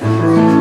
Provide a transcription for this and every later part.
I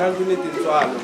Rirhandzu ni tintswalo.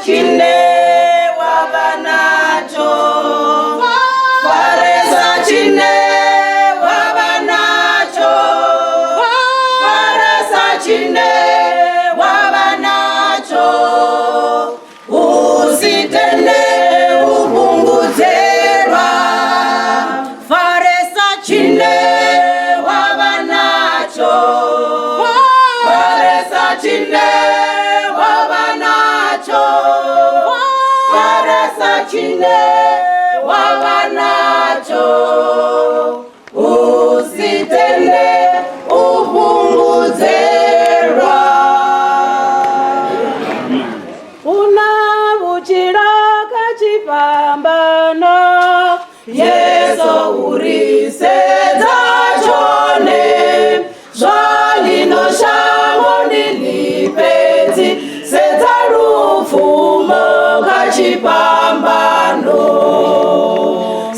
Chine wava nacho, Faresa chine. tshine wa vha natsho, faresa tshine wa vha natsho, u si tende u fhungudzelwa. Hu na vhutshilo kha tshifhambano, Yesu u ri sedza tshone, zwa ḽino shango ndi ḽifhedzi, sedza lupfumo kha tshifhambano.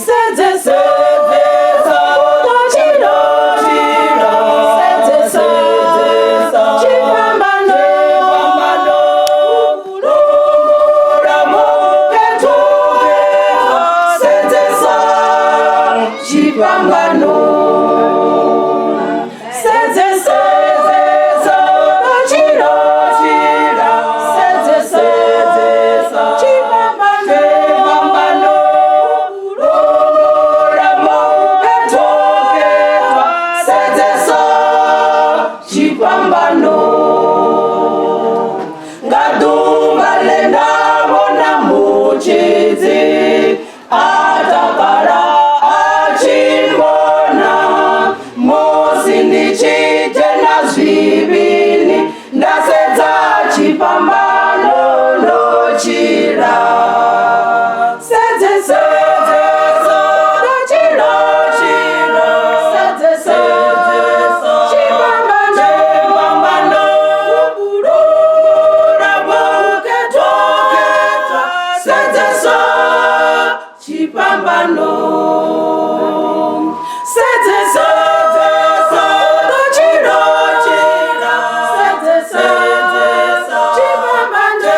Sedze, sedzesa vhutshilo, sedze, sedzesa tshifhambano, sedzesa tshifhambano, sedze, sedzesa vhutshilo, sedze, sedzesa tshifhambano, sedzesa tshifhambano. Nga ḓuvha ḽe nda vhona mutshidzi a takala a tshi mbona, musi ndi tshi dzhena zwivhini nda sedza tshifhambano ndo tshila. Sedze, sedzesa vhutshilo, sedze, sedzesa tshifhambano, sedzesa tshifhambano, sedze, sedzesa vhutshilo, sedze, sedzesa tshifhambano,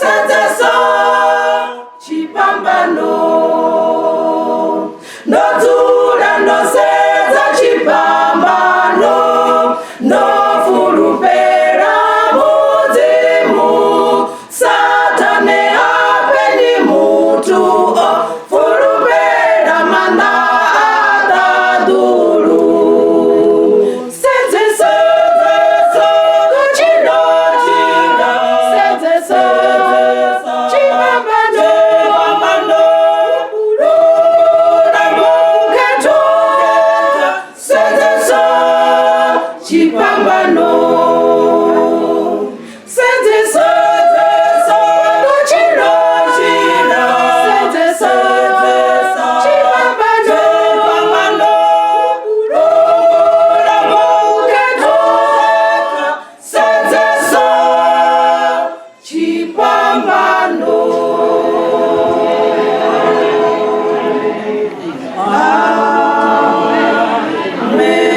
sedzesa tshifhambano. Ndo dzula ndo sedza tshifhambano, ndo fulufhela Mudzimu, Sathane ha fheli muthu o fulufhela maanḓa a ṱaḓulu. Sedze, sedzesa vhutshilo, sedze, sedzesa tshifhambano, sedzesa tshifhambano, sedze, sedzesa vhutshilo, sedze, sedzesa tshifhambano, sedzesa tshifhambano. Amen.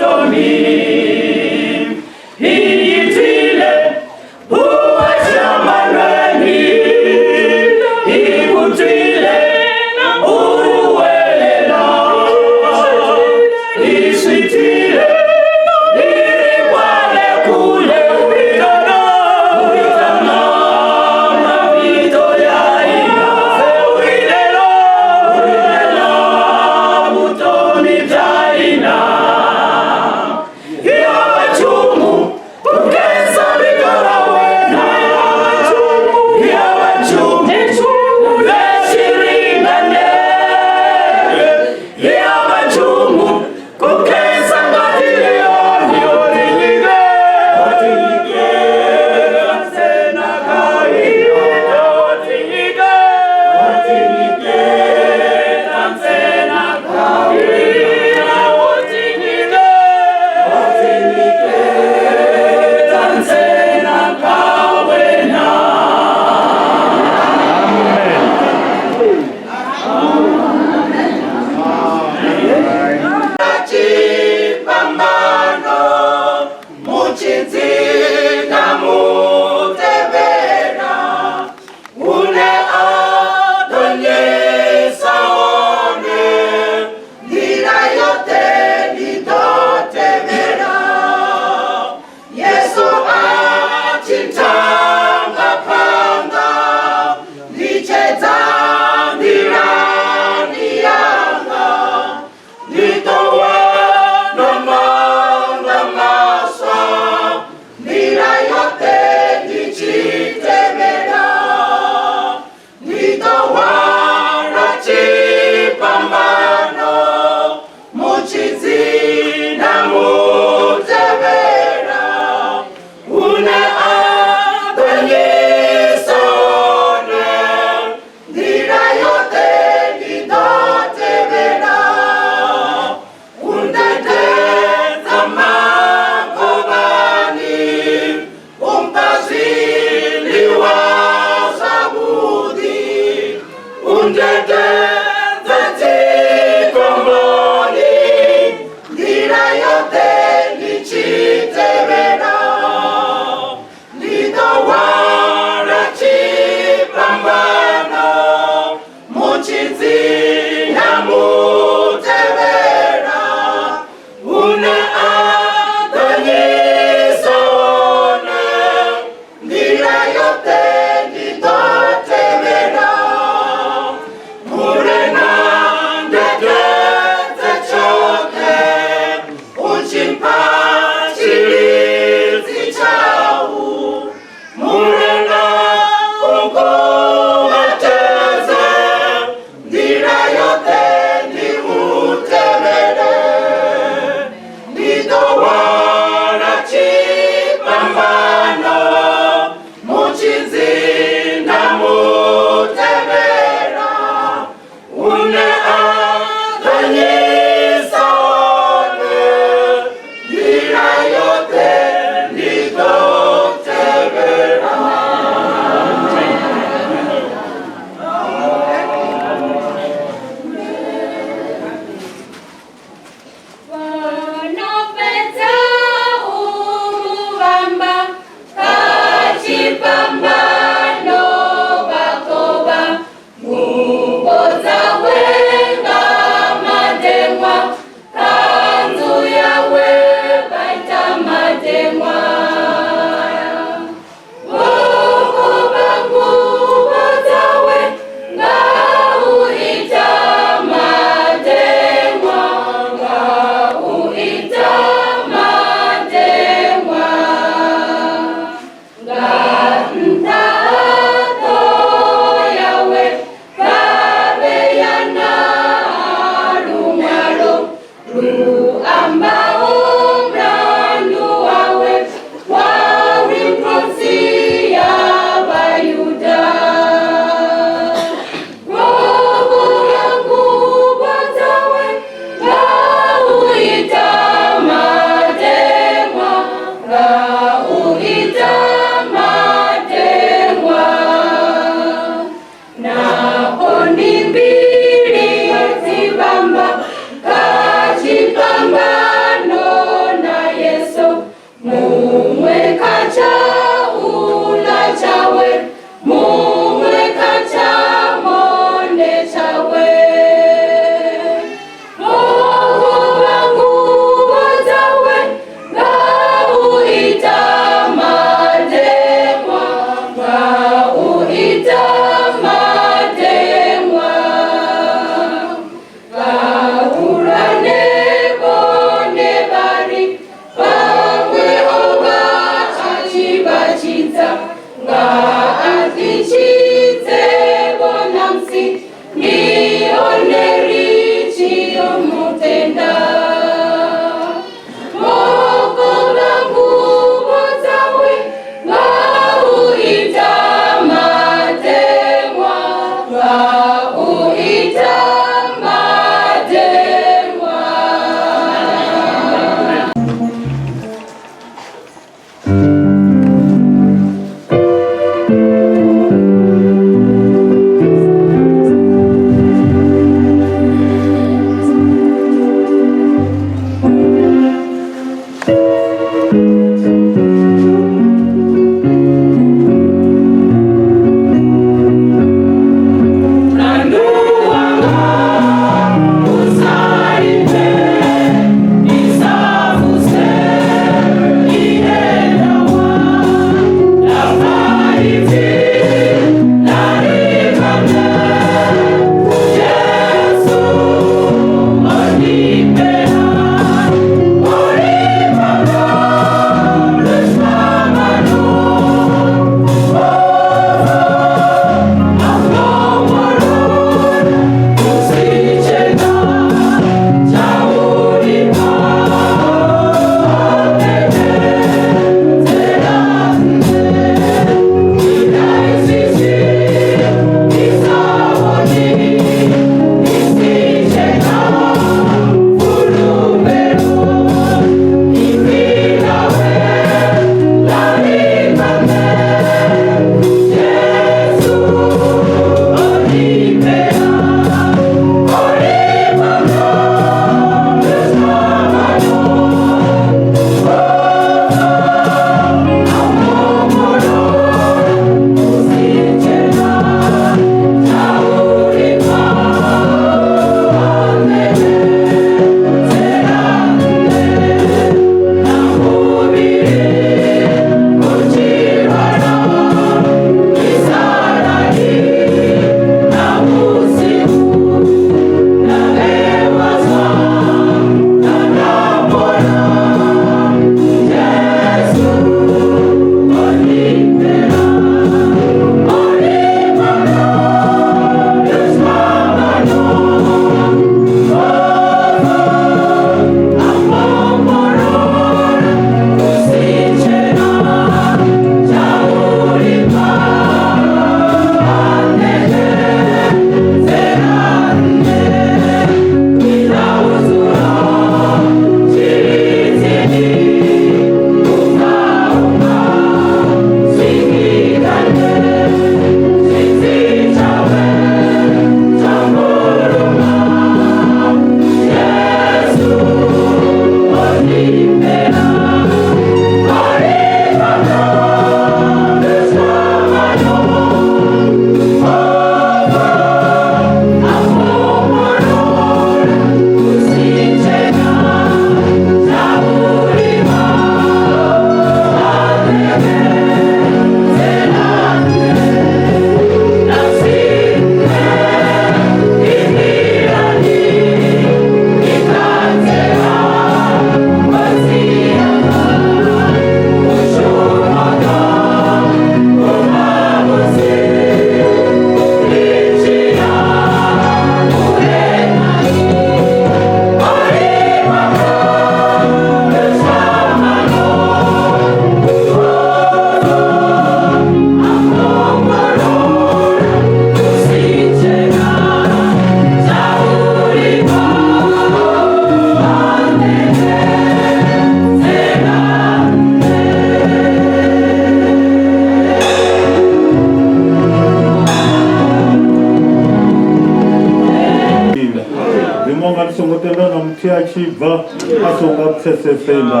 Nga ni songo tenda na muthihi a tshi bva a songo a pfesese nda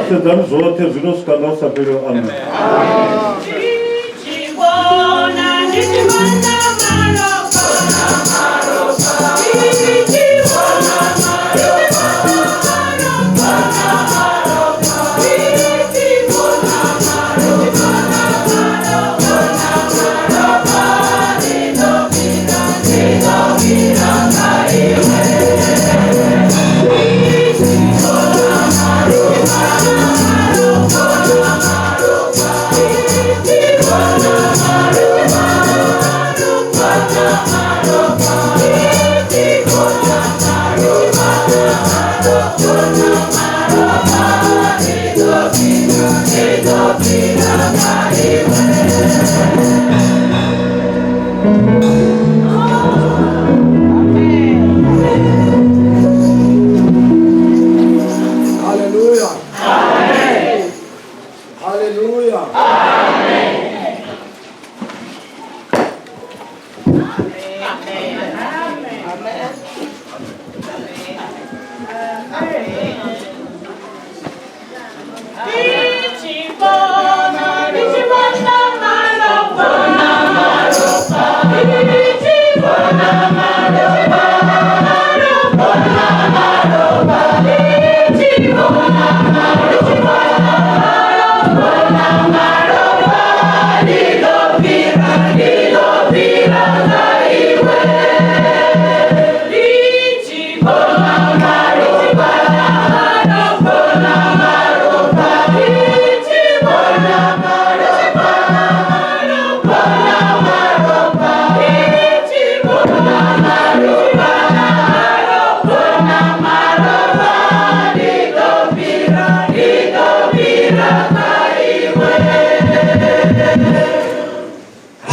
sedzani zwoṱhe zwi no swika nga hu sa fheliho. Amen. Hallelujah. Amen.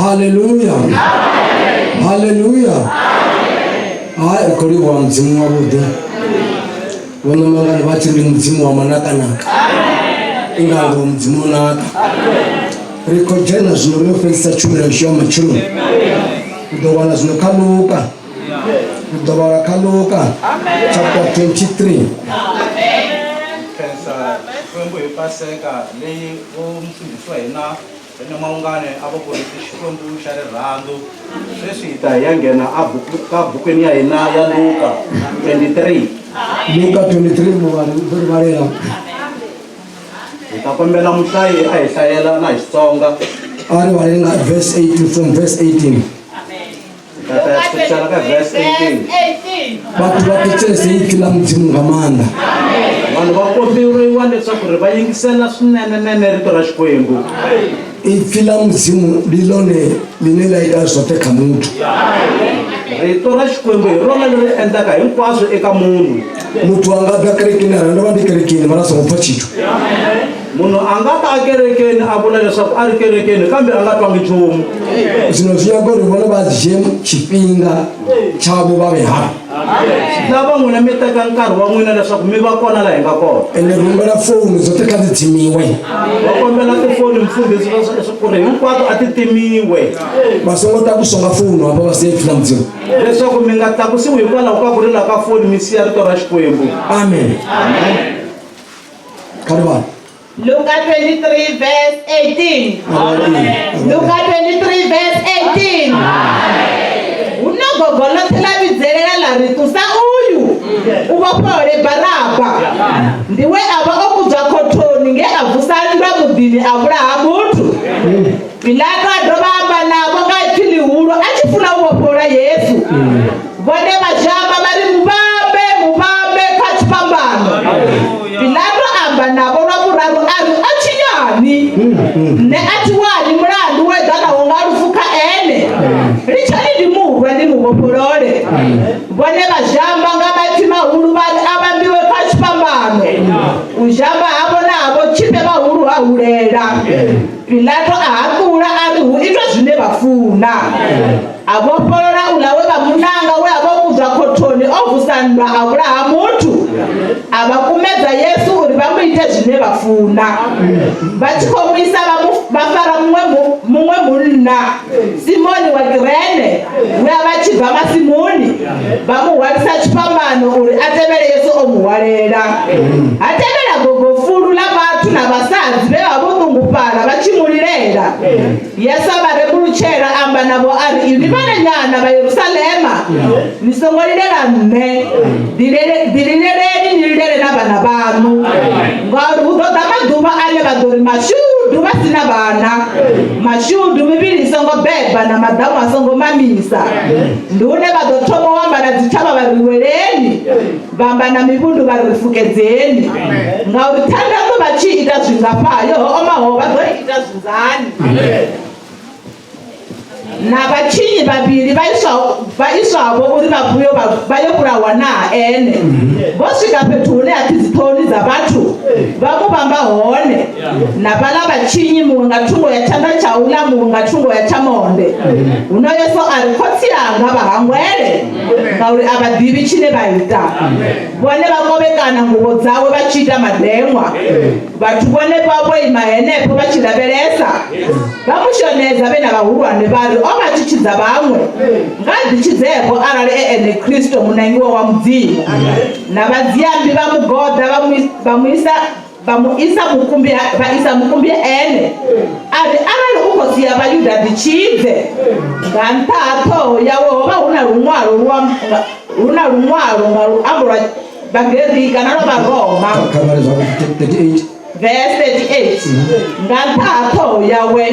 Hallelujah. Haleluya, haleluya. Hai, ri khou livhuwa Mudzimu wavhuḓi. Vho Ṋamangani vha tshi ndi Mudzimu wa manakanaka, i nga ngo Mudzimu naka. Ri khou dzhena zwino ri yo fhedzisa tshumelo yashu ya matsheloni. Ri ḓo wana zwino kha Luka, ri ḓo vhala kha Luka chapter 23. Khensa Xikwembu hi Paseka leyi vo mufundhisi wa hina Rene Maungane a va ku ri i Xikwembu xa rirhandzu. Sweswi hi ta hi ya nghena a buku ka bukwini ya hina ya Luka 23. Luka 23, muvhali u ḓo ri vhalela. Hi ta kombela muhlayi a hi hlayela na hi Xitsonga. A ri vhalele nga verse 18, from verse 18. Hi ta ta sukisela ka verse 18. Vhathu vha thetshelese ipfi ḽa Mudzimu nga maanḓa. Vanhu va komberiwa leswaku ri va yingisela swinene-nene rito ra Xikwembu. Ipfi ḽa Mudzimu ndi ḽone ḽine ḽa ita zwoṱhe kha muthu. Rito ra Xikwembu hi rona leri endlaka hinkwaswo eka munhu. Muthu a nga ḓa kerekeni a ri ndo vha ndi kerekeni mara a songo pfa tshithu. Munhu a nga ta ekerekeni a vula leswaku a ri kerekeni kambe a nga twangi nchumu. Zwino zwi nyaga uri vhone vha dzhie tshifhinga tshavho vha vhe hafha. Swi lava n'wina mi teka nkarhi wa n'wina leswaku mi va kona laha hi nga kona. Ende ri humbela founu dzoṱhe kha dzi dzimiwe. Va kombela tifoni mufundhisi ku ri hinkwato a ti timiwe. Vha songo takuswa nga founu hafha vha siya ipfi ḽa Mudzimu. Leswaku mi nga tlakusiwi hikwalaho ka ku rila ka foni mi siya rito ra Xikwembu. Amen. Kha ri vhale. Luka 23 verse 18. Luka 23 verse 18. Huno gogo ḽoṱhe ḽa vhidzelela ḽa ri, Ṱusa uyu, u vhofholole Baraba. Ndi we a vha o kudzwa khothoni nge a vusa nndwa muḓini a vhulaha muthu. Pilato a dovha a amba navho nga ipfi ḽihulu a tshi funa u vhofholola Yesu. Vhone vha zhamba vha ri, Muvhambe, muvhambe kha tshifhambano! Pilato a amba navho lwa vhuraru a ri, O tshinyani? Nṋe a thi wani mulandu wo eḓanaho nga lufu kha ene. Litshani ndi mu rwe ndi mu vhofholole. Vhone vha zhamba nga maipfi mahulu vha ri, A vhambiwe kha tshifhambano! U zhamba havho na ha vhotshifhe vhahulu ha hulela. Pilato a haṱula a ri hu itwe zwine vha funa. A vhofholola uḽa we vha mu nanga we a vha o kudzwa khothoni o vusa nndwa a vhulaha muthu. A vha kumedza Yesu uri vha mu ite zwine vha funa. Vha tshi khou mu isa vha mu vha fara muṅwe muṅwe munna, Simoni wa Kirene, we a vha tshi bva masimuni, vha mu hwalisa tshifhambano. tshifhambano uri a tevhele Yesu o mu hwalela. Ha tevhela gogofulu ḽa vhathu na vhasadzi vhe vha vho ṱungufhala vha tshi mu lilela. Yesu a vha rembulutshela a amba navho a ri, Inwi vhananyana vha Yerusalema, ni songo lilela nṋe, ḓilileleni ni lilele na vhana vhaṋu, ngauri hu ḓo ḓa maḓuvha ane vha ḓo ri, Mashudu vha si na vhana, mashudu mivhili i songo beba na maḓamu a songo mamisa. Ndi hune vha ḓo thoma u amba na dzithavha vha ri, Weleni! Vha amba na mivhundu vha ri, Fukedzeni! Ngauri thandaṋu vha tshi ita zwingafha, yo ho omaho vha ḓo i ita zwinzani. Na vhatshinyi vhavhili vha iswaho vha iswavho uri vha vhuyo vha yo vhulawa na ene. Vho swika fhethu hune ha pfi dziṱhohoni dza vhathu, vha mu vhamba hone. Na vhaḽa vhatshinyi, muṅwe nga thungo ya tshanḓa tsha u ḽa, muṅwe nga thungo ya tsha monde. Huno Yesu a ri, Khotsi anga, vha hangwele, ngauri a vha ḓivhi tshine vha ita. Vhone vha kovhekana nguvho dzawe vha tshi ita madeṅwa. Vhathu vhone vha vho ima henefho vha tshi lavhelesa. Vha mu shonedza vhe na vhahulwane vha ri, O vha a tshi tshidza vhaṅwe, nga a ḓitshidze-vho arali e ene Kristo munangiwa wa Mudzimu. Na vhadziammbi vha mu goḓa vha mu isa vha mu isa mukumbi vha isa mukumbi ene. A ri, Arali u khosi ya Vhayuda ḓitshidze. Nga nṱha ha ṱhoho yawe ho vha hu na luṅwalo lu hu na luṅwalo nga luambo lwa Vhagerika na lwa Vharoma. Kha vhale zwavhuḓi 38. Verse 38. Nga nṱha ha ṱhoho yawe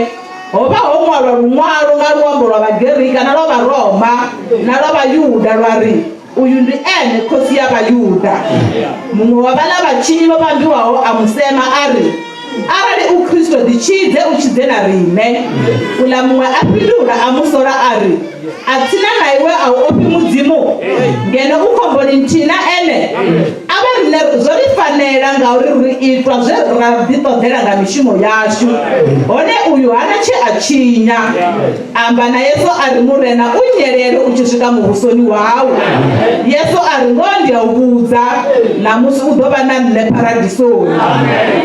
ho vha ho ṅwalwa luṅwalo nga luambo lwa Vhagerika na lwa Vharoma na lwa Vhayuda lwa ri, Uyu ndi ene khosi ya Vhayuda. Muṅwe wa vhaḽa vhatshinyi vho vhambiwaho a mu sema a ri, Arali u Kristo ḓitshidze u tshidze na riṋe. Uḽa muṅwe a fhindula a mu sola a ri, Atsina na iwe a u ofhi Mudzimu, ngeno u khomboni nthihi na ene? A vha riṋe zwo ri fanela, ngauri ri itwa zwe ra ḓiṱoḓela nga mishumo yashu. Hone uyu ha na tshe a tshinya. A amba na Yesu a ri, Murena, u nnyelele u tshi swika muvhusoni wau. Yesu a ri, Ngoho ndi a u vhudza, ṋamusi u ḓo vha na nṋe Paradisoni.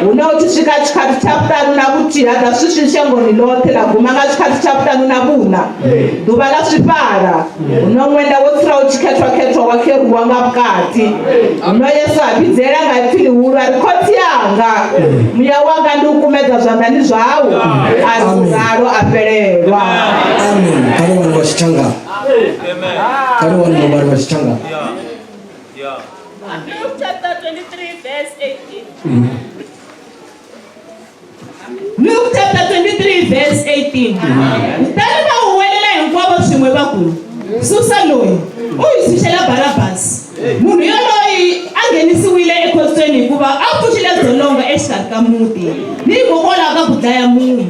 Huno hu tshi swika tshikhathi tsha vhuṱanu na vhuthihi ha ḓa swiswi shangoni ḽoṱhe, ḽa guma nga tshikhathi tsha vhuṱanu na vhuṋa, ḓuvha ḽa swifhala. Huno ṅwenda wo tsiraho tshikhethwa-khethwa wa kheruwa nga vhukati. Huno Yesu a vhidzelela nga ipfi ḽihulu a ri, Khotsi anga, muya wanga ndi u kumedza zwanḓani zwau. A ri u ralo a fhelelwa. Amen. Kha ri wane wa tshitshanga. Kha ri wane muvhali wa tshitshanga. Luke chapter 23, verse 18. Luke chapter 23 verse 18. Kutani va huwelela hinkwavo swin'we va ku, Susa loyi, u hi tshunxela Barabasi. Munhu yoloyi a nghenisiwile ekhotsweni hikuva a pfuxile dzolonga exikarhi ka muti ni hikokwalaho ka ku dlaya munhu.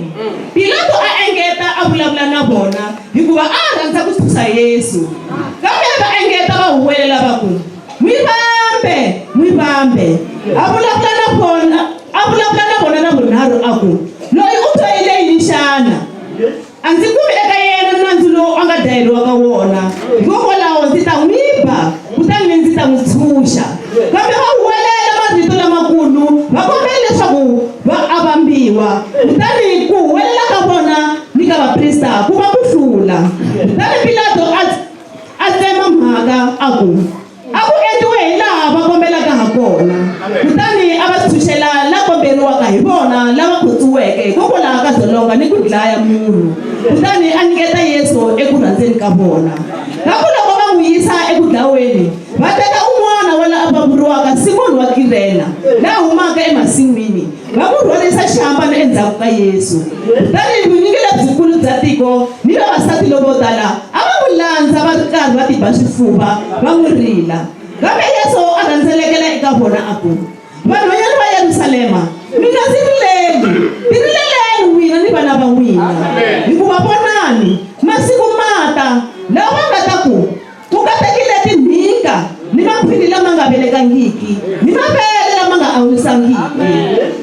Pilato a engeta a vulavula na vona hikuva a a rhandza ku tshunxa Yesu. Kambe va engeta va huwelela va ku, N'wi vambe! N'wi vambe! A vulavula na vona, a vulavula na vona ra vunharhu a ku, Loyi u dyohile yini xana? A ndzi kumi eka yena nandzu lowu a nga dlayeriwaka wona. Hikokwalaho ndzi ta n'wi ba, kutani ndzi ta n'wi tshunxa. Kambe va huwelela marito lamakulu, va kombela leswaku va a vambiwa. Kutani ku huwelela ka vona ni ka vaprista ku va ku hlula. Kutani Pilato a A tsema mhaka a ku, A ku endliwe hilaha va kombelaka hakona. Kutani a va tshunxela la komberiwaka hi vona lava khotsiweke hikokwalaho ka dzolonga ni ku dlaya munhu, kutani a nyiketa Yesu eku rhandzeni ka vona. Kakuloko va n'wi yisa eku dlaweni, va teka un'wana wa lava vuriwaka Simoni wa Kirena, la humaka emasin'wini, Va n'wi rhwarisa xihambano endzhaku ka Yesu. Kutani vunyingi lebyikulu bya tiko ni vavasati lovo tala a va n'wi landza va ri karhi va tiba swifuva, va n'wi rila. Kambe Yesu a rhendzelekela eka vona a ku, Vanhwanyana va Yerusalema, mi nga ndzi rileli, tirileleni n'wina ni vana va n'wina. Hikuva vonani, masiku ma ta, lawa va nga ta ku, Ku katekile timhika ni makhwiri lama nga velekangiki ni mavele lama nga an'wisangiki.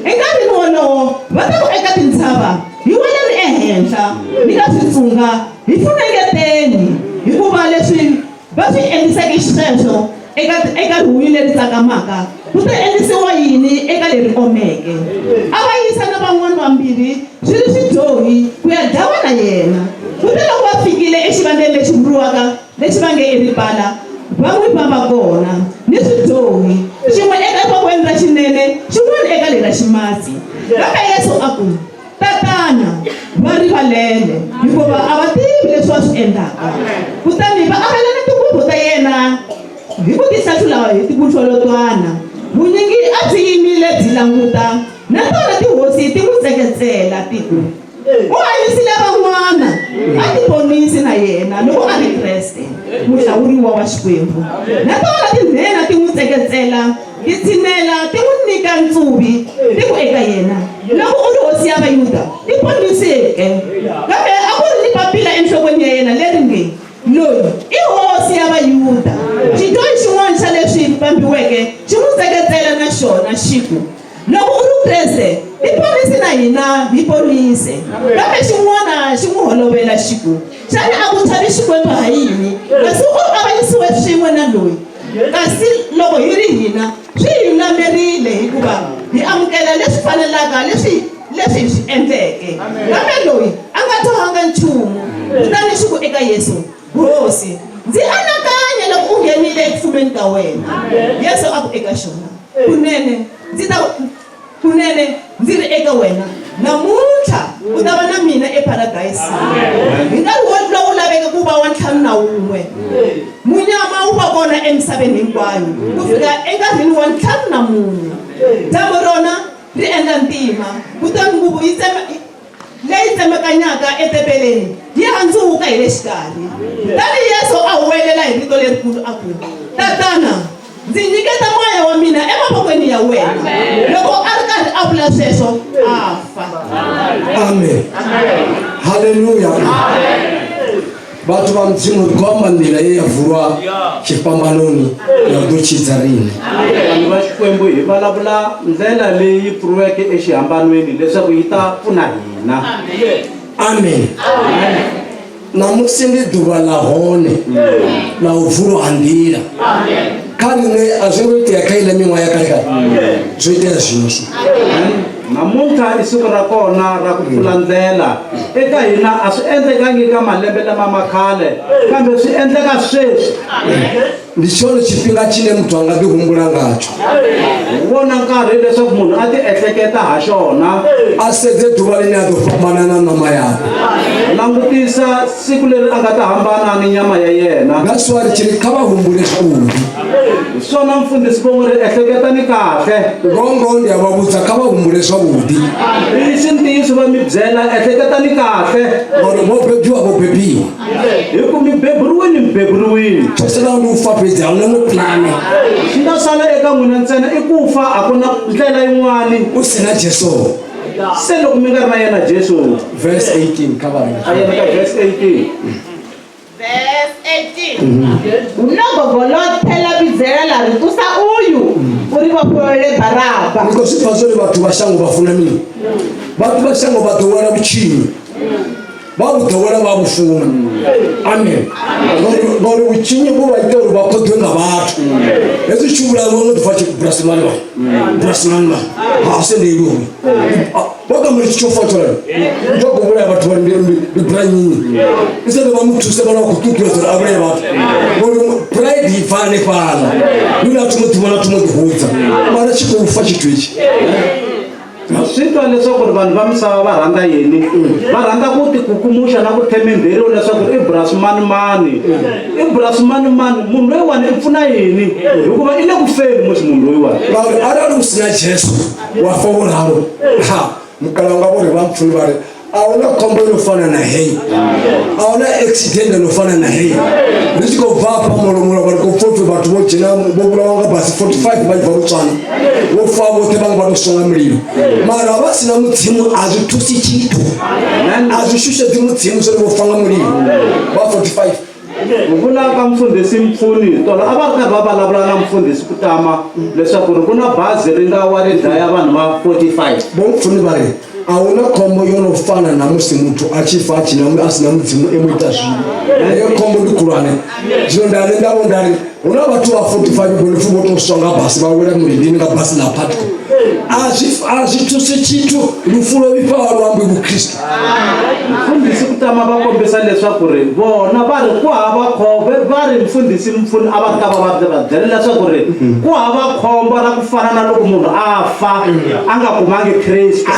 Enkarhini wolowo va ta ku eka tintshava, Hi weleni ehenhla, ni ka switsunga, Hi funengeteni, hikuva leswi va swi endliseke xisweswo eka eka rihunyu leri tsakamaka, ku ta endlisiwa yini eka leri omeke? A va yisa na van'wana vambirhi swi ri swidyohi ku ya dlawa na yena. Kuteloko va fikile exivandleni lexi vuriwaka lexi va nge i Ripala, va n'wi vamba kona. ni swidyohi, xin'we eka vokweni ra xinene, xin'wana eka lera ximatsi. Kambe Yesu a ku, Tatana, va rivalele, hikuva a va tivi leswi va swi endlaka. Kutani va avelana tinguvu ta yena hi ku ti hlahlula hi tivuhlolotwana. Vunyingi a byi yimile byi languta, na tona tihosi ti n'wi tseketsela ti ku, U hanyisile van'wana, a tiponisi na yena loko a ri Kreste, muhlawuriwa wa Xikwembu. Na tona tinhenha ti n'wi tseketsela, ti tshinela, ti n'wi nyika ntsuvi, ti ku eka yena, Loko u ri hosi ya Vayuda, tiponise-ke. Kambe a ku ri ni papila enhlokweni ya yena leri nge, Loyi i hosi ya Vayuda. Xidyohi xin'wana xa leswi vambiweke xi n'wi tseketsela na xona xi ku, Loko u ri Kreste, hi ponise na hina hi ponise. Kambe xin'wana xi n'wi holovela xi ku, Xana a ku chavi Xikwembu ha yini, kasi u avanyisiwe swin'we na loyi? Kasi loko hi ri hina, swi hi lulamerile, hikuva hi amukela leswi fanelaka leswi leswi hi swi endleke. Kambe loyi a nga dyohanga nchumu. Kutani xi ku eka Yesu, Hosi, ndzi anakanye loko u nghenile eku fumeni ka wena. Yesu a ku eka xona, Kunene ndzi ta kunene ndzi ri eka wena, namuntlha u ta va na mina eParadeyisini. Hi nkarhi lowu laveke ku va wa 51, munyama wu va kona emisaveni hinkwayo ku fika enkarhini wa 54. Dyambu rona ri endla ntima, kutani nguvu yi tsema leyi tsemakanyaka etempeleni yi handzuka hi le xikarhi. Kutani Yesu a huwelela hi rito lerikulu a ku, Tatana, ndzi nyiketa moya wa mina emavokweni ya wena. Loko a ri karhi a vula sweswo, a fa. Amen. Haleluya. Vhathu vha Mudzimu ri khou amba nḓila ye ya vulwa tshifhambanoni ya u ḓo tshidza riṋe. Vanhu va Xikwembu hi vulavula ndlela leyi pfuriweke exihambanweni leswaku yi ta pfuna hina. Amen. Ṋamusi ndi ḓuvha ḽa hone ḽa u vulwa ha nḓila. Kha riṋe a zwi ngo itea kha iḽa miṅwaha ya kale kale, zwo itea zwino. Namuntlha i siku ra kona ra ku pfula ndlela. Eka hina a swi endlekangi ka malembe lama ma khale, kambe swi endleka sweswi. Ndi tshone tshifhinga tshine muthu a nga ḓi humbula ngatsho. Hi wona nkarhi leswaku munhu a ti ehleketa ha xona. A sedze ḓuvha ḽine a ḓo fhambana na ṋama yawe. Langutisa siku leri a nga ta hambana ni nyama ya yena. That's why ri tshi ri kha vha humbule zwavhuḓi. Hi swona mfundhisi vo n'wi ri ehleketani kahle. Ngoho ndi a vha vhudza kha vha humbule zwavhuḓi. Ntiyiso ntiyiso va mi byela ehleketani kahle. Ngauri vho bebiwa vho bebiwa. Hi ku mi beburiwini mi beburiwini. Tsho salaho ndi u fa fhedzi a huna iṅwe pulane. Swi nga sala eka n'wina ntsena i ku fa a ku na ndlela yin'wani. U si na Jesu. Se loko mi nga ri na yena Jesu. Verse 18 kha vha A yena ka verse 18. Verse 18. Huno gogo ḽoṱhe ḽa vhidzelela ḽa ri, Ṱusa uyu, u ri vhofholole Baraba. Ni khou zwi pfa zwori vhathu vha shango vha funa mini? Vhathu vha shango vha ḓo wela vhutshinyi, vha vhu ḓowela vha vhu funa. Amen. Ngauri vhutshinyi vhu vha ita uri vha khoḓwe nga vhathu. Hezwi tshi vhulaha vhaṅwe ḓo pfa tshi burasimani vha burasimani vha ha sendeli uyu vha ka muri tsho fa tsho ndo go vhulaya vhathu vha ndi ndi branyini instead vha mu thuse vhana khou ṱuṱuwedza uri a vhulaye vhathu ngori pride i bva hanefhaḽa ndi na thumo ḓivhona thumo ḓihudza mara tshi khou fa tshithu itshi. Swi twa leswaku ri vanhu va misava va rhandza yini? Va rhandza ku tikukumuxa na ku themendheriwa leswaku i brasmanimani. I brasmanimani, munhu loyiwani i pfuna yini? Hikuva i le ku feni musi munhu loyiwani. Ngauri arali hu si na Jesu wa fa wo ralo, ha mukala wanga vho ri vha mpfuni vha ri a huna khombo ino fana na heyi, a huna accident ino fana na heyi. Ri tshi khou bva hafha Mulomulo vha ri khou pfa upfi vhathu vho dzhena vho vhulawa nga basi 45 vha tshi bva Botswana, vho fa vhoṱhe, vhaṅwe vha tou swa nga mulilo. Mara vha si na Mudzimu a zwi thusi tshithu, a zwi shushedzi Mudzimu zwori vho fa nga mulilo vha 45. Ku vula ka mufundhisi Mpfuni tolo a va ri karhi va vulavula na mufundhisi Kutama leswaku ri ku na bazi ri nga wa ri dlaya vanhu va 45. Vho Mpfuni vha ri, A hu na khombo yo no fana na musi muthu a tshi fa a tshi na a si na Mudzimu e muitazwivhi. Heyo khombo ndi khulwane. Zwino nda nṋe nda vho nda ri, Hu na vhathu vha 45 vho no vho tou swa nga basi vha wela mulindini nga basi ḽa Putco. A zwi thusi tshithu, lufu lwo vhifhaho a lu ambi vhukhristu. Mfundhisi ku tama va kombisa leswaku ri vona va ri ku hava khombo va ri mfundhisi mpfuni a va ri ka va va va byela leswaku ri ku hava khombo ra ku fana na loko munhu a fa a nga kumangi Kriste.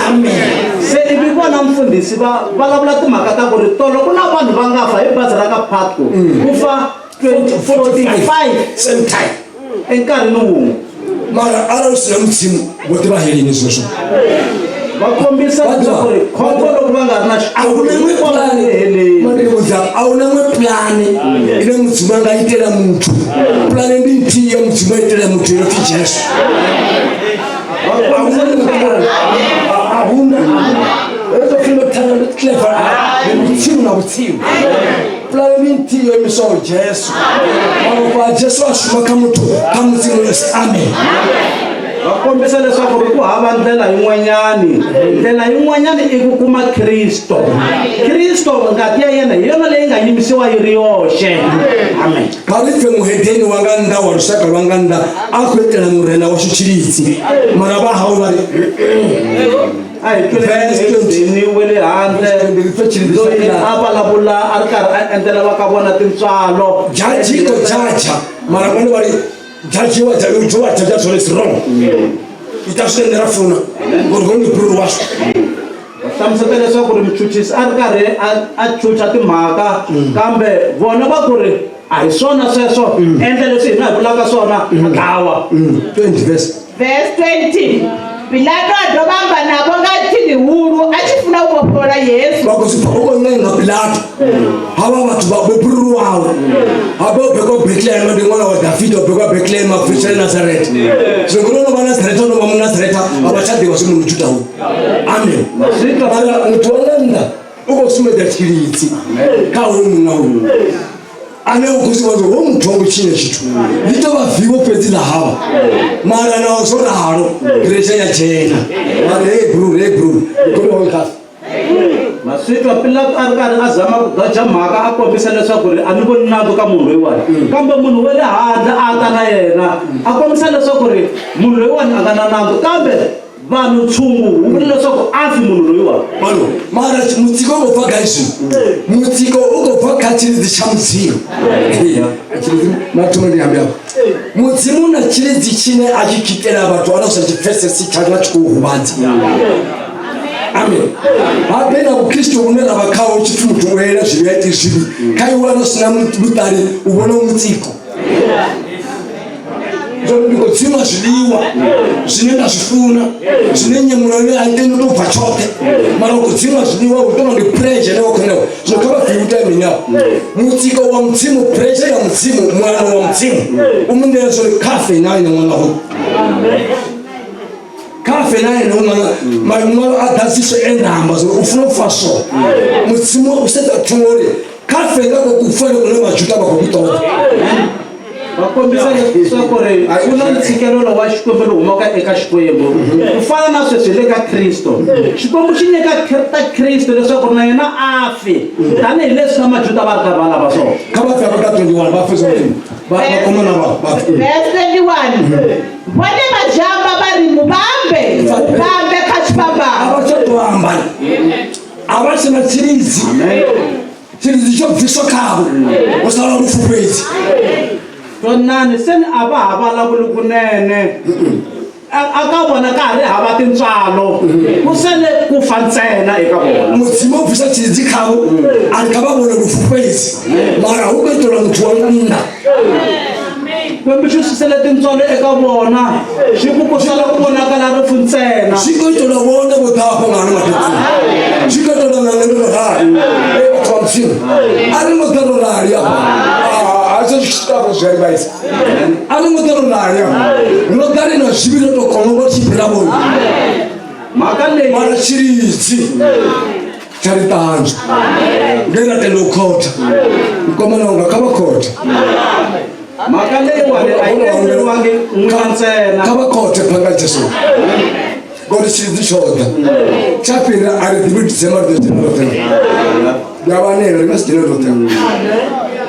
Se ivi vona mfundhisi va vulavula timhaka ta ku ri tolo ku na vanhu va nga fa hi bazi ra ka Putco ku fa 45 same time enkarhini wun'we. Mara arali u si na mudzimu vho ḓi vha heleni zwezwo. Va kombisa leswaku ri khombo loko va nga ri na A hu na iṅwe pulane heleni. Mandivhudza a hu na iṅwe pulane ine mudzimu a nga itela muthu. Pulane ndi nthihi ya mudzimu a itela muthu yo pfi Jesu. A hu na iṅwe pulane. A hu na. Hedzo pfi ndo thanga ndo clever ndi vhutsilu na vhutsilu. Pulane ndi nthihi yo imiswaho Jesu. Malofha a Jesu a shuma kha muthu kha mudzimu wese. Amen. Va kombisa leswaku ri ku hava ndlela yin'wanyani. Ndlela yin'wanyani i ku kuma Kristo. Kristo ngati ya yena hi yona leyi nga yimisiwa yi ri yoxe. Amen. Kha ri pfe muhedeni wa nga nnḓa wa lushaka lwa nga nnḓa a khou itela murena washu tshilidzi. Mara vha hawe vha ri A hi Verse 20. tweleni wa le handle loyi a vulavula a ri karhi a endlela va ka vona tintswalo. Jaji ko jaja mara vhone vha ri jaji wa jaji wa jaja zwone is wrong. Ita zwine nṋe ra funa ngori hoyu ndi bhururu washu. Hlamuseta leswaku ri muchuchisi a ri karhi a chucha timhaka kambe vona va ku ri a hi swona sweswo endla leswi hina hi vulaka swona a dlawa. 20 verse. Verse 20. Pilato a dovha amba navho nga ipfi ḽihulu a tshi funa u vhofholola Yesu. Vha khou zwi pfa u khou ṋenga Pilato. Havha vhathu vha vho bhururu wawe. Habe o bekwa Bethlehem ndi ṅwana wa Dafita o bekwa Bethlehem a pfutshela Nazareth. Zwino ngori ono vha Nazareth ono vha Munazareth a vha tsha ḓivha zwi Mujuda hoyu. Amen. Mara muthu wa nga nnḓa u khou sumbedza tshilidzi kha hoyu munna hoyu. Ane u khou sumbedza uri hoyu muthu wa ngo tshinya tshithu. Ḽi tou vha vivho fhedzi ḽa havha. Mara naho zwo ralo pressure ya dzhena. Mara hey bro, hey bro, ndi khou ri hoyu. Maswitwa Pilato a ri karhi a zama ku doja mhaka a kombisa leswaku ri a ni voni nandzu ka munhu loyiwani. Kambe munhu wa le handle a ta na yena a kombisa leswaku ri munhu loyiwani a nga na nandzu kambe vanhu ntshungu wu vula leswaku a fi munhu loyiwani. Mano, mara mutsiko u khou bva gai zwino? Mutsiko u khou bva kha tshilidzi tsha Mudzimu. Tshilidzi mathoma ndi ambe afho. Mudzimu na tshilidzi tshine a tshi tshitela vhathu ana sa tshi pfesesi tsha nga tshi khou huvhadza. Amen. Habe na vhukhristu vhune ra vha khaho tshi pfi muthu u ela zwivhi a iti zwivhi. Kha iwe ano sina vhuṱali u vhona mutsiko. Zwino ndi khou tsima zwiḽiwa zwine nda zwi funa zwine nyemulo ine a i teni u tou bva tshoṱhe mara u khou tsima zwiḽiwa u tonga ndi pressure ine wa khou ṋewa. Zwino kha vha bvi u ita mini afho? Mutsiko wa Mudzimu, pressure ya Mudzimu, mulano wa Mudzimu u mu ṋea zwori kha fe na ene ṅwana hoyu. Kha fe na ene ṅwana maṅwalo a ḓadziswe e nda amba zwori u funa u fa so. Mudzimu u sedza thungo uri kha fe nga ko kufele kune Majuda vha khou ku ṱoḓa. Va kombisa leswaku ri ku na ntshikelelo wa Xikwembu lowu humaka eka Xikwembu ku fana na sweswi hi le ka Kristo. Xikwembu xi nyika ta Kristo leswaku na yena a fi tanihileswi na Majuda va ri karhi va lava swona. Kha vha fika ka 21 vha fhedza vha vha koma na vha vha Verse 21. Vhone vha zhamba vha ri muvhambe, muvhambe kha tshifhambano. A vha tsha ḓo amba. A vha tshena tshilidzi. Tshilidzi tsho bviswa khavho. Ho sala lufu fhedzi. Twanani se ni a va ha vulavuli kunene. A ka vona ka ha ri hava tintswalo. Ku sele ku fa ntsena eka vona. Mudzimu o bvisa tshilidzi khavho a ri kha vha vhone lufu fhedzi. Mara hu khou itelwa muthu wa nnḓa. Xikwembu xi susele tintswalo eka vona xi ku ku sala ku vonakala rifu ntsena. Zwi khou itelwa vhone vho ḓa hafha nga ano maḓuvha. Zwi khou itelwa na nṋe ndo rali. Ee vhathu vha Mudzimu a ri ngo ḓa ro rali afha. A zwi swika afho zwi a vhaisa. A ri ngo ḓa ro rali afha. Ro ḓa ri na zwivhi ro tou kona u vha tshi fhira vhone. Mhaka leyi Mara tshilidzi tsha ri ṱanzwa nge ra tenda u khotha mukomana wanga kha vha khothe. Mhaka leyiwani a yi endleriwangi n'wina ntsena. Kha vha khothe phanga Jesu ngori tshilidzi tsho ḓa tsha fhira a ri ḓivhi December ri ḓo dzhena roṱhe ndi a vha nela ri nga si dzhene roṱhe.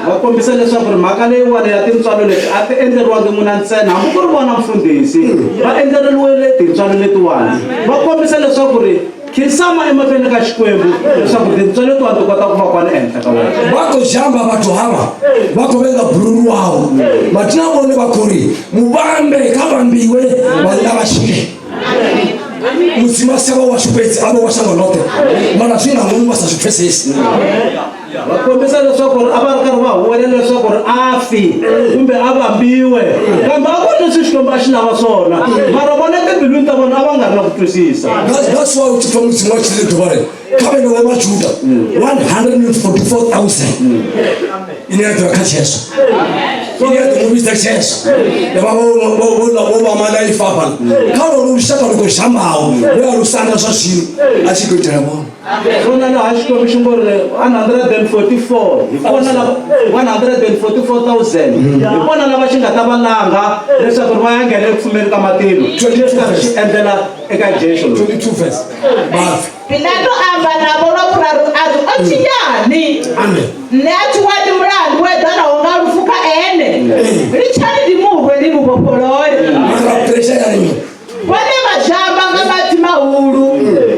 Va kombisa leswaku ri mhaka leyiwani ya tintswalo leti a ti endleriwangi n'wina ntsena, hambi ku ri vona mufundhisi va endleriwile tintswalo letiwani. Va kombisa leswaku ri khinsama emahlweni ka Xikwembu leswaku tintswalo letiwani ti kota ku va kona ehenhla ka wena. Vha khou zhamba vhathu havha vha khou vhenga bhururu wavho, mathina vhone vha khou ri muvhambe kha vhambiwe vhanna vha tshile. Mudzimu a si tsha vha washu fhedzi, a vhe wa shango ḽoṱhe, mara zwi nga ngomu vha sa zwi pfesesi. Va kombisa leswaku ri a va ri karhi va huwelela leswaku ri a fi kumbe a vambiwe, kambe a ku ri leswi Xikwembu a xi lava swona, mara vona etimbilwini ta vona a va nga ri na ku twisisa. That's why u tshi pfa Mudzimu a tshi ri ḓuvha ri kha vhene wa Majuda 144,000 ine ya ḓo ya kha Jesu, ine ya ḓo mu vhidza Jesu, ya vha vho vha malaifa hafhaḽa kha lolu lushaka lu khou zhambaho lwe a lu sanda zwa zwino a tshi khou itela vhone. Swona laha Xikwembu xi ngo ri 144 hi kona lava 144,000 hi kona lava xi nga ta va langa leswaku ri va ya nghena eku fumeni ka matilo, leswi karhi xi endlela eka Jesu loyi. 22 verse vabve. Pilato a amba navho lwa vhuraru a ri, O tshinyani? Amen. Nṋe a thi wani mulandu wo eḓanaho nga lufu kha ene. Litshani ndi mu rwe ndi mu vhofholole. Mara pressure ya ri Vhone vha zhamba nga maipfi mahulu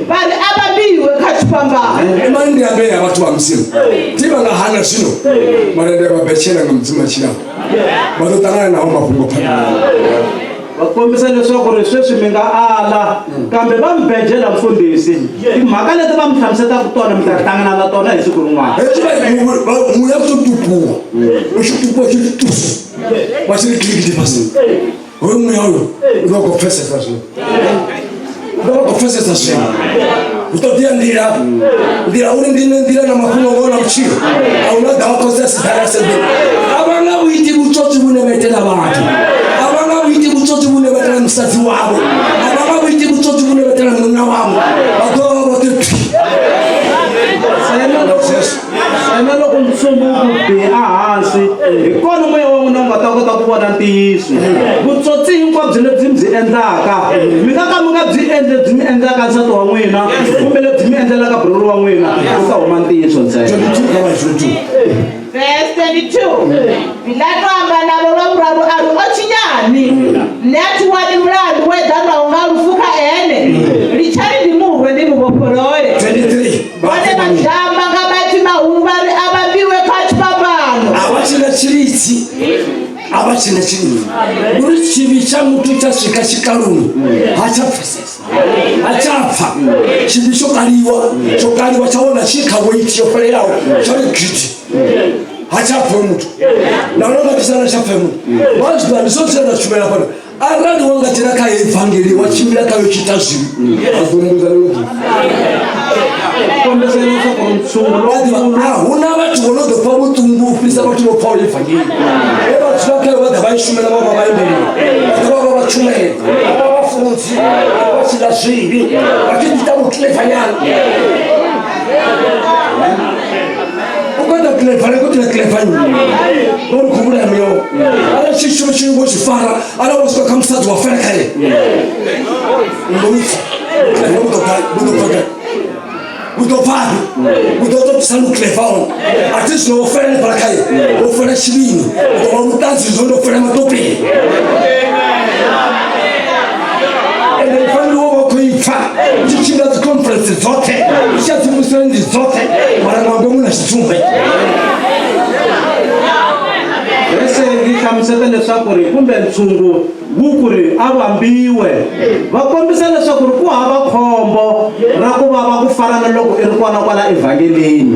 vha ri a vhambiwe kha tshifhambano. Imani ndi ambe ya vhathu vha Mudzimu thi vha nga hana zwino, mara ndi a vha betshela nga Mudzimu a tshilaho, vha ḓo ṱangana naho mafhungo phanḓa. Va kombisa leswaku ri sweswi mi nga ala, kambe va mi bejela mufundhisi timhaka leti va mi hlamusetaka tona, mi ta hlangana na tona hi siku rin'wana. Hezwi vha muya u tou tupuwa, u tshi tupuwa tshi tufu vha tshi ri kilikiti fhasi. Hoyu muya uyu u ḓo khou pfesesa zwino, u ḓo vha khou pfesesa zwino. Hu ṱoḓea nḓila, nḓila uri ndi nṋe nḓila na mafhungo ngoho na vhutshilo. A hu na ḓaho khotsi a si ḓala a sebe. A vha nga vhu iti vhutswotswi vhune vha itela vhathu, a vha nga vhu iti vhutswotswi vhune vha itela musadzi wavho, a vha nga vhu iti vhutswotswi vhune vha itela munna wavho. Vha ḓo vha vhoṱhe thwi. Ntsena loko, ntsena loko ntsumbu wu ku bi ehansi, hi kona moya wa n'wina wu nga ta kota ku vona ntiyiso. Vutsotsi hinkwabyo lebyi mi byi endlaka, mi nga ka mi nga byi endli lebyi mi endlaka nsati wa n'wina kumbe lebyi mi endlelaka bhururu wa n'wina, ku ta huma ntiyiso ntsena. 22 kha vha 22. Verse 22. Pilato a amba navho lwa vhuraru a ri, O tshinyani? Nṋe a thi wani mulandu wo eḓanwaho nga lufu kha ene. Litshani ndi mu rwe ndi mu vhofholole. 23 Vhone vha zhamba nga maipfi mahulu vha ri a vhambiwe kha tshifhambano. A vha tshina tshilidzi, a vha tshina tshilidzi, uri tshivhi tsha muthu tsha swika tshikaloni ha tsha pfesesa, ha tsha pfa. Tshivhi tsho kaliwa, tsho kaliwa tsha wana tshi kha weight yo fhelelaho, tsho ri gidi, ha tsha pfa muthu. Na lwa nga tshisana tsha pfa muthu wa zwi ḓivha, ndi zwone zwine nda shumela fhano. Arali wa nga dzhena kha evangeli wa tshimbila khayo tshi ita zwivhi, a ḓo mbudza ḽiṅwe ḓuvha. Kombisa leswaku ri ntshungu lowukulu. A hu na vhathu vho no ḓo pfa vhuṱungu u fhirisa vhathu vho pfaho evangeli. Vhe vha dzula khayo vha ḓa vha i shumela, vha vha vhaimeleli, vha ḓa vha vha vhatshumeli, vha vha vhafunzi, vha vha tshi ḽa zwivhi, vha tshi ḓi ita vhutlevanyana. U khou ita clever, u khou ita clever nnyi? Uri khou vhulaya muya wawe. Arali tshi tshi wo tshi fara, arali wo swika kha musadzi wa fela khae, ndoufa. Clever vhu ḓo bva, vhu ḓo bva gai? Vhu ḓo bvafhi? Vhu ḓo tou pfisa lu clever hone. A thi zwino wo fela hanefhaḽa khae, wo fela tshivhini, u ḓo vha vhuṱanzi zwo ndo fela matopeni. Ende ni fanela u vha u khou i pfa u tshi tshimbila dzi conference dzoṱhe, u tshi ya dzi mbuseleni dzoṱhe, mara nga ngomu na tshidzumbe. Vhese yi hlamuseta leswaku ri kumbe ntshungu wu ku ri a vambiwe. Va kombisa leswaku ri ku hava khombo ra ku vava ku fana na loko i ri kona kwala evhangelini,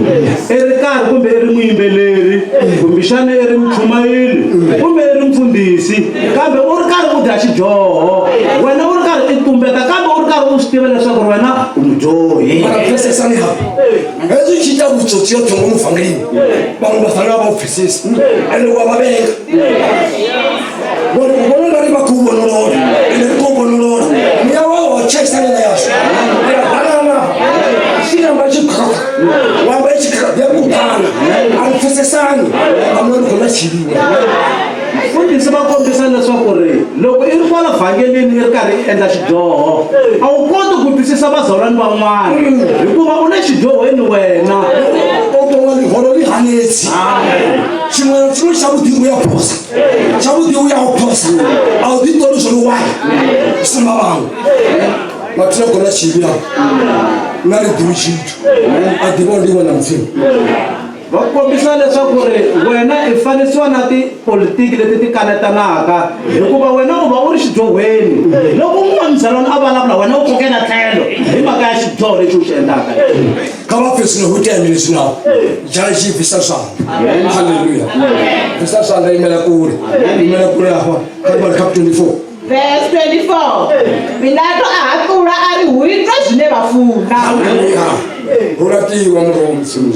i ri karhi kumbe i ri muyimbeleri, kumbexana i ri muchumayeli, kumbe i ri mufundhisi, kambe u ri karhi u dya xidyoho. Wena u ri karhi i tumbeta, kambe u ri karhi u swi tiva leswaku ri wena u mudyohi. Mara pfesesani hafha, hezwi tshi ita vhutsotsi yoṱhe ngomu vhangelini, vhaṅwe vha fanela vha u pfesesi, ende wa vha vhenga. Vhori u vhona ungari vha khou vhonolola, ende ri khou vhonolola. Muya wao wa tshaisana na yashu. Ri a banana. Tshi amba tshi khakha, wa amba tshi khakha, ya kuḓana. A ri pfesesani, vhaṅwe ri khou ḽa tshivhiwa. Mufundhisi va kombisa leswaku ri loko i ri kwala vhangeleni i ri karhi i endla xidyoho, a wu koti ku twisisa vazalwana van'wana hikuva u le xidyohweni wena. U tou nga ḽihoro. Golo ḽi hanedzi. Tshiṅwe na tshiṅwe tshavhuḓi u ya phosa. Tshavhuḓi u ya u phosa. A u ḓiṱoli zwo ri why. Sumba vhaṅwe. Mathina golo tshivhi afho. Nṋe a ri ḓivhi tshithu. A ḓivha uri ndi ṅwana Mudzimu. Va kombisa leswaku ri wena i fanisiwa na tipolitiki leti ti kanetanaka hikuva wena u va u ri xidyohweni loko un'wana muzalwana a vulavula wena u kokela tlhelo hi mhaka ya xidyoho lexi u xi endlaka. Kha vha pfe zwino hu itea mini zwino dzhara tshi bvisa zwanḓa. Haleluya. Bvisa zwanḓa imela kule. Imela kule hafha kha vhale kha 24. Verse 24. Pilato a haṱula a ri hu itwe zwine vha funa. Haleluya. Hu laṱiwa murwa wa Mudzimu.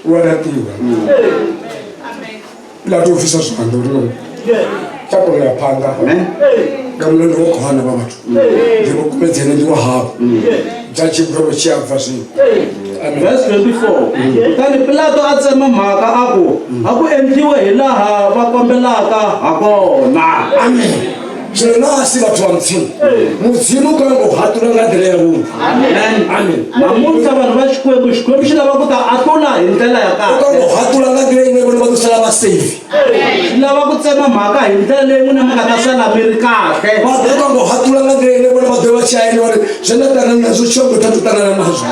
U a laṱiwa. Pilato o bvisa zwanḓa uri no tsha kona u ya phanḓa. Nga mulandu wa khou hana vha vhathu. Ndi vho kumedzene ndi wa havho. Dzhadzhi vhuroro tshi a bva zwino. Amen. Verse 24. Kutani Pilato a tsema mhaka a ku, A ku endliwe hilaha va kombelaka hakona. Amen. Zwino naa si vhathu vha Mudzimu? Mudzimu u khou nyanga u haṱula nga nḓila yavhuḓi. Amen. Amen. Namuntlha vanhu va Xikwembu, Xikwembu xi lava ku ta ahlula hi ndlela ya U khou kahle. nyanga u haṱula nga nḓila ine vhone vha ḓo sala vha safe. Xi lava ku tsema mhaka hi ndlela leyi n'wina mi nga ta sala mi ri kahle. Vha ḓo nyanga u haṱula nga nḓila ine vhone vha ḓo vha tshi haeliwa uri zwe nda ṱangana nazwo tshombo tha ḓo ṱangana nazwo.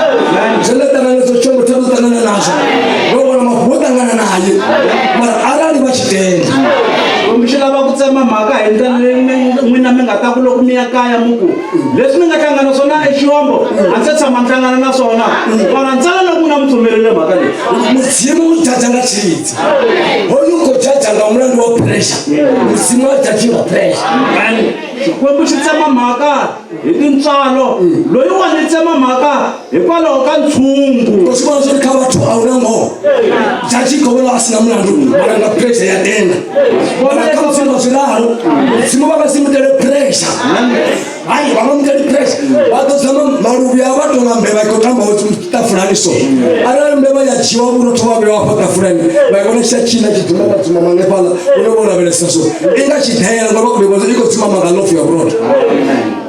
Zwe nda ṱangana nazwo tshombo tha ḓo ṱangana nazwo. Vho vhona mafhungo o ṱangana naye. Mara arali vha tshi tenda. Xikwembu xi lava ku tsema mhaka hi ndlela leyi n'wina mi nga ta ku loko mi ya kaya mi ku leswi ni nga hlangana swona exiyombo a ndzi se tshama ni hlangana na swona mara ntsena loko n'wina mi pfumerile mhaka leyi. Mudzimu u dzhadzha nga tshilidzi. Hoyu u khou dzhadzha nga mulandu wa pressure. Mudzimu a dzhadzhi nga pressure. Xikwembu xi tsema mhaka hi tintswalo loyi wa ni tsema mhaka hikwalaho ka ntshungu. U swi vona zwori kha vhathu a huna ngoho. Dzhadzhi i khou vhona a si na mulandu mara nga pressure ya tenda. Mara kha Mudzimu a zwi ralo. Mudzimu vha nga si mutele pressure. Hai vha nga mutele pressure. Vha ḓo zama maluvhi a vha tonga mbevha i khou tambaho ṱafulani so. Arali mbevha ya dzhiwa vhurotho vha vhewa afha ṱafulani vha i vhona tshi tshina tshi dzumama dzumama hanefhaḽa vhone vho lavhelesa so. I nga tshi ḓela nga vha khou i khou dzumama nga ḽofu ya vhurotho.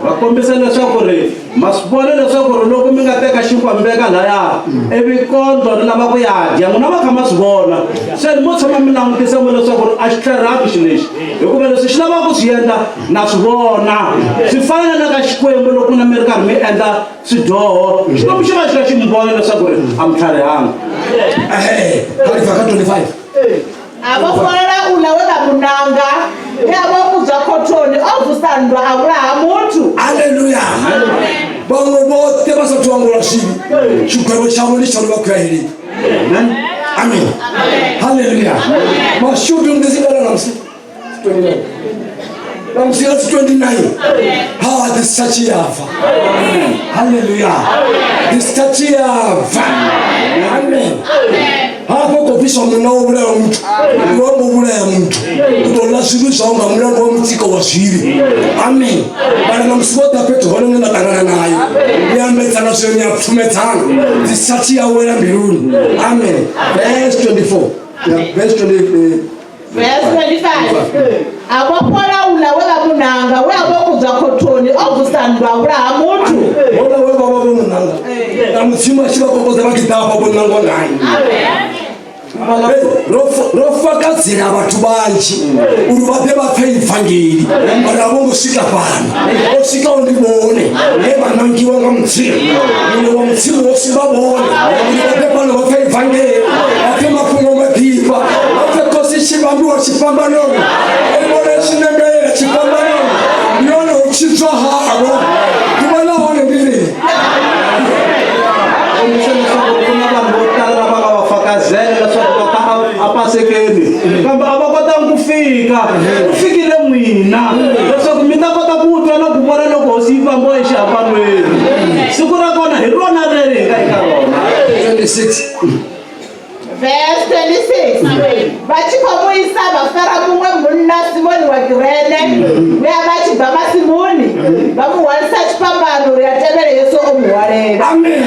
Va kombisa leswaku ri ma swi vona leswaku ri loko mi nga teka xinkwa mi veka laya ivi kondlo ri lava ku ya dya n'wina va kha ma swi vona se ni mo tshama mi langutisa mo leswaku ri a xi tlharihaki xilo lexi hikuva leswi xi lavaka ku swi endla na swi vona swi fana na ka Xikwembu loko n'wina mi ri karhi mi endla swidyoho Xikwembu xi va xi kha xi mi vona leswaku ri a mi tlharihanga. Ehe, kha ri bva kha 25. A vho folela uḽa we vha mu nanga, nge a vha o kudzwa khothoni, o vusa nndwa a vhulaha muthu. Aleluya! Vhaṅwe vhoṱhe vha sathu hangwelwa zwivhi, tshigwevho tshavho ndi tsha uri vha khou ya heleni. Amen. Haleluya! Mashudu ndi dzingana ṋamusi? 29. Ṋamusi ya 29. Ha, ḓi si tsha tshi ya bva. Haleluya! Ḓi si tsha tshi ya bva. Amen. Hafho khou bviswa munna wo vhulaya muthu, iwe wo ngo vhulaya muthu, u tou ḽa zwivhi zwau nga mulandu wa mutsiko wa zwivhi. Amen. Mara na musi vho ḓa fhethu hone ni na ṱangana nayo, ni ambedzana zwino ni a pfumedzana, dzi sa tshi ya wela mbiluni. Amen. Verse 24. Yeah, verse 20. Verse 25. A vhofhola uḽa we vha mu nanga, we a vha o kudzwa khothoni, o vusa nndwa a vhulaha muthu. Houḽa we vha vha vho mu nanga, na Mudzimu a tshi vha kokodza vha tshi ḓa hafha vho nangwa ngae. Ro fakadzela vhathu vhanzhi uri vha ḓe vha pfe ivangeli, mara a vho ngo swika fhano. O swikaho ndi vhone he vha nangiwa nga Mudzimu. Muṋe wa Mudzimu wo sumba vhone uri vha ḓe fhano vha pfe ivangeli, vha pfe mafhungo maḓifha, vha pfe khosi tshi vhambiwa tshifhambanoni, i vhone tshi nembelela tshifhambanoni, ndi hone u tshidzwa havho. Ḓuvha ḽa hone ndi lini? Kombisa leswaku ku na vanhu vo tala lava nga va fakazela leswaku va ta a pasekeni kambe a va kotanga ku fika ku fikile n'wina leswaku mi ta kota ku twa na ku vona loko hosi yi vambiwa exihambanweni siku ra kona hi rona reri hi nga eka rona. 26. Verse 26. Vha tshi khou mu isa vha fara muṅwe munna Simoni wa Kirene, we a vha a tshi bva masimuni, vha mu hwalisa tshifhambano uri a tevhele Yesu o mu hwalela. Amen.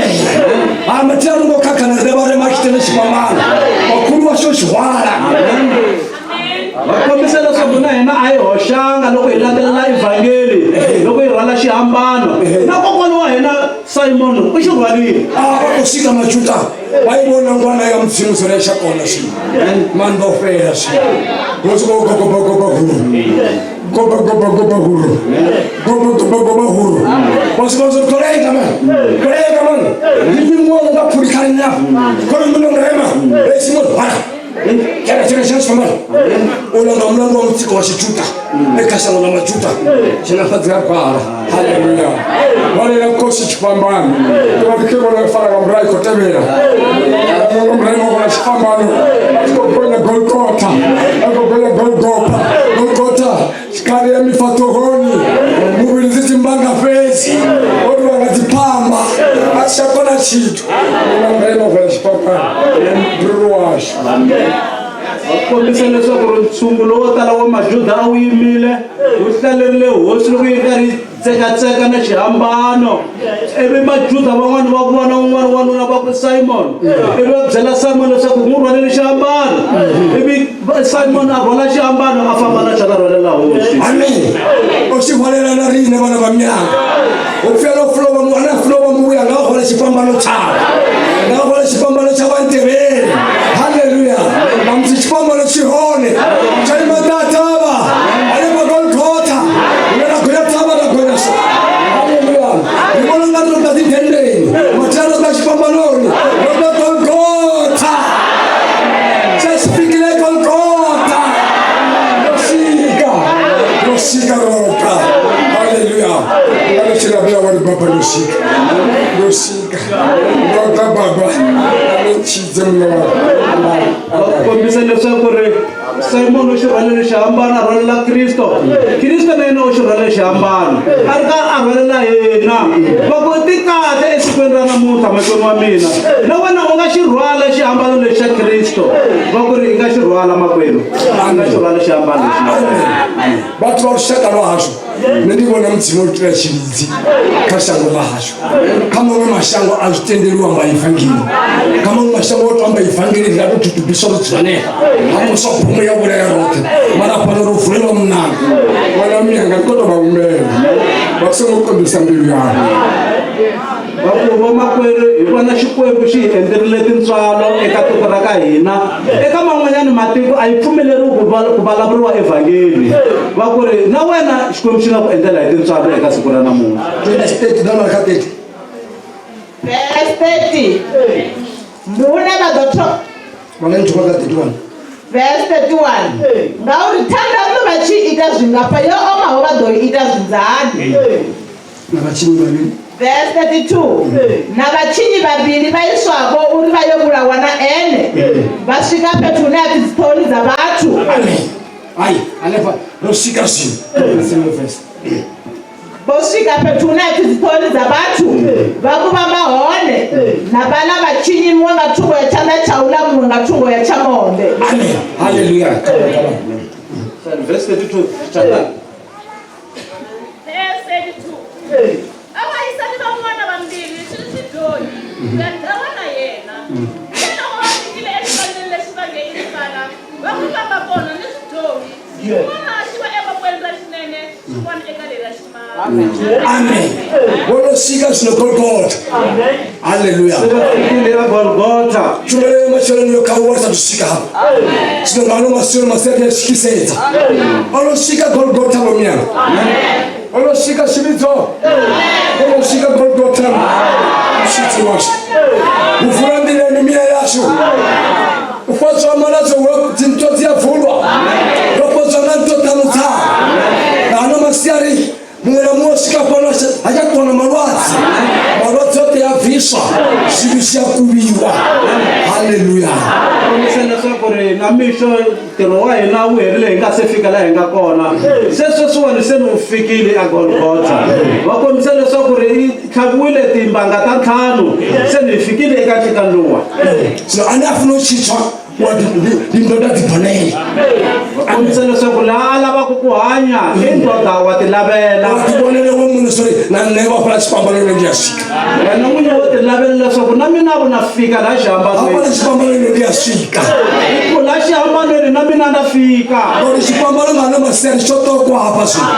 A mathina ro ngo khakhana riṋe vha rema tshitele tshifhambano. Makhulu washu o tshi hwala. Va kombisa leswaku na hina a hi hoxanga loko hi landzelela evhangeli loko hi rhwala xihambano na kokwana wa hina. Simon u xi rhwarile. A va khou swika Majuda vha i vhona ngwana ya Mudzimu zwine tsha kona zwino. Mani vha fhela zwino. Vho sokou gogoba goba huru. Goba goba goba huru. Goba goba goba huru. Vha swika zwo koleka man. Koleka man. Ndi mwana nga phuri kha nṋe afho. Khori muno rema. Ei Simon hwala. Kera tshena tshena tshifhambano. Uḽa nga mulandu wa mutsiko wa Tshijuda. E kha shango ḽa Majuda. Tshena fhadzi ha gwala. Haleluya. Hwalela khosi tshifhambano. Ndi vha ndi vhona fara nga murahu i khou tevhela. Nga murahu nga vhona tshifhambano. A tshi khou gonya Golgotha. A khou gonya Golgotha. Golgotha. Tshikari ya mifhaṱohoni. Muvhili dzi dzimbanga fhedzi. O tou nga dziphamba. A tshi tsha kona tshithu. Nga murahu nga vhona tshifhambano. Nduru washu. Va kombisa leswaku ri ntshungu lowo tala wa Majuda a wu yimile wu hlalerile hosi loko yi ri karhi yi tsekatseka na xihambano. Ivi Majuda van'wana va vona un'wana wanuna va ku Simon, ivi va byela Simon leswaku n'wi rhwalele xihambano. Ivi Simon a rhwala xihambano a famba na xona a rhwalela hosi. Amen. O xi rhwalela na riṋe vhana vha mianga. U pfi ano fulova mu ana fulova muya nga hwala tshifhambano tshawe. Nga hwala tshifhambano tsha vhantevheli. Haleluya. Na musi tshifhambano tshi hone tsha ima nṱha thavha hanefha Golgotha. Hune ra gonya thavha ra gonya so. Haleluya. Ri vhona unga ro ḓa dzitendeni. Mathina ro ḓa tshifhambanoni. Ro ḓa Golgotha. Tsha swikile Golgotha. Ro swika. Ro swika roṱha. Haleluya. Nga ri tshi rabela wa ri baba ndo swika. Ndo swika. Ndo ḓa baba. Ndo tshidze muṋe wa. Va kombisa leswaku ri Simon u xi rhwalele xihambano a rhwalela Kristo. Kristo na yena u xi rhwalele xihambano a ri karhi a rhwalela hina. Va ku ti kahle esikwini ra namuntlha makwenu wa mina na wena u nga xi rhwala xihambano lexi xa Kristo. Va ku ri i nga xi rhwala makwerhu, i nga xi rhwala xihambano lexi. Vhathu vha lushaka lwa hashu nṋe ndi vhona mudzimu o itela tshilidzi kha shango ḽa hashu kha maṅwe mashango a zwi tendeliwa amba ivangeli kha maṅwe mashango o to amba ivangeli ri a to thutubiswa ro dzula hanefha ha poswa bomo ya vhulaya roṱhe mara fhano ro vulelwa muṋango ṅwana miyanga ndi khou to vha humbela vha songo konḓisa mbilu yavho Va ku vamakwerhu hi vona Xikwembu xi hi endlerile tintswalo eka tiko ra ka hina. Eka man'wanyana matiko a yi pfumeleriwi ku ku vulavuriwa evhangeli. Va ku ri na wena Xikwembu xi nga ku endlela hi tintswalo eka siku ra namuntlha. 20 na ka 30 Verse 30. Ndi hune vha ḓo tho vha nga thoma ka 31 Verse 31. Ngauri thanda nṋu vha tshi ita zwingafha yo omaho vha ḓo ita zwinzani. Na vhatshinyi vhavhili. Verse 32. Na vhatshinyi vhavhili vha iswavho uri vha yo vhulawa na ene. Vha swika fhethu hune ha pfi dziṱhoni dza vhathu. Amen. Ai, hanefha ro swika zwino. Same verse. Vho swika fhethu hune ha pfi dziṱhoni dza vhathu vha mu vhamba hone na vhaḽa vhatshinyi muṅwe nga thungo ya tshanḓa tsha u ḽa muṅwe nga thungo ya tsha monde. Amen. Hallelujah. Come on, come on. Verse 32. Chapter. Verse 32. A va yisa ni van'wana vambirhi swi ri swidyohi ku ya dlawa na yena. Hiloko va fikile exivandleni lexi va nge i Rivala, va n'wi vamba kona ni swidyohi, xin'wana a xi va evokweni ra xinene, xin'wana eka lera ximatsi. Amen. Vho no swika zwino Golgotha. Hallelujah. Se va fikile a Golgotha. Tshumelo ya matsheloni yo khauwa sa swika hafha. Zwino nga ano masioni masiari ya swikisedza. O no swika Golgotha vho miyanga. O no swika tshivhidzo. O no swika Golgotha. Muswitsi washu. U vula nḓila ya miya yashu. U fhodzwa malwadze dzintho dzi a vulwa. Ro fhodzwa nga ntho ṱhanu ṱhanu. Nga ano masiari muṅwe na muṅwe swika fhano ha tsha kona malwadze malwadze oṱhe a bviswa zwivhi zwi a kuvhiwa halleluya Kombisa leswaku ri na mixo ntirho wa hina wu herile hi nga se fika laha hi nga kona se sweswiwani se ni wu fikile a Golgotha va kombisa leswaku ri yi tlhaviwile timbanga ta ntlhanu se ni hi fikile eka nhlikani luwa zwino ane a funa u tshidzwa wa ndi ndoda ḓibonele va kombisa leswaku laha a lavaka ku hanya i ndoda wa tilavela wa ḓivhonele we muṋe sori na nṋe vha fhala tshifhambanoni ndi a swika wena n'winyi wo tilavela leswaku na mina vo na fika laha xihambanweni hafhala tshifhambanoni ndi a swika ku laha xihambanweni na mina na fika ngauri tshifhambano nga ano masiari tsho ṱokwa hafha zwino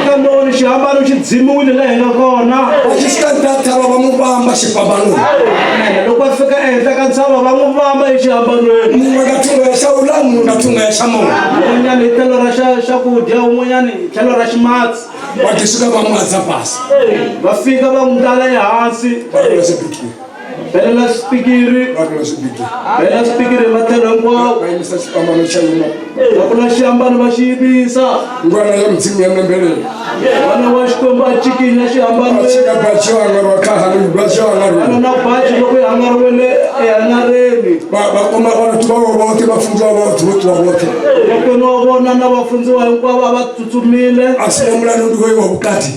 eka nhlikanoni xihambano xi dzimiwile laha hi nga kona. Vha tshi swika nṱha ha thavha vha mu vhamba tshifhambanoni. Amen. Loko va fika ehenhla ka ntshava va n'wi vamba exihambanweni. Muṅwe nga thungo ya xawula, muṅwe nga thungo ya xamoya. Un'wanyana hi tlhelo ra xa xakudya, un'wanyana hi tlhelo ra ximatsi. Vha ḓi swika vha mu adza fhasi. Va fika va n'wi tala ehansi. Vha rwela zwibigiri. Belela swipikiri. Va rwela swipikiri. Belela swipikiri hi matlhelo hinkwawo. Va yimisa xifambano xa yima. Va kula xihambano va xi yimisa. Ngwana ya Mudzimu ya nembelela. N'wana wa Xikwembu a cikinya xihambano. A tshika baji yo hangarwa kha hanu, baji yo hangarwa. Ana na baji loko yi hangariwele ehangareni. Va va kuma vanhu va vhoṱhe vhafunziwa vhoṱhe vho ṱuwa vhoṱhe. Makwenu wa vona na vafundziwa hinkwavo a va tsutsumile. A si na mulandu ndi hoyu wa vhukati.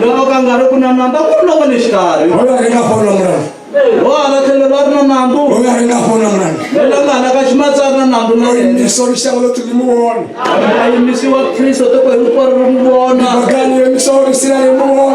Loko ka nga ri ku na nandzu a ku ri loko le xikarhi. Hoyu a ri nga fona mulandu. Ho hala tlhelo la ri na nandzu. Hoyu a ri nga fona mulandu. Loyi a nga hala ka ximatsi a ri na nandzu na O yena. imiswa lushaka lwoṱhe ḽi mu vhone. A yimisiwa Kristo tiko hinkwaro ri n'wi vona. Magani yo imiswa uri sina ḽi mu vhone.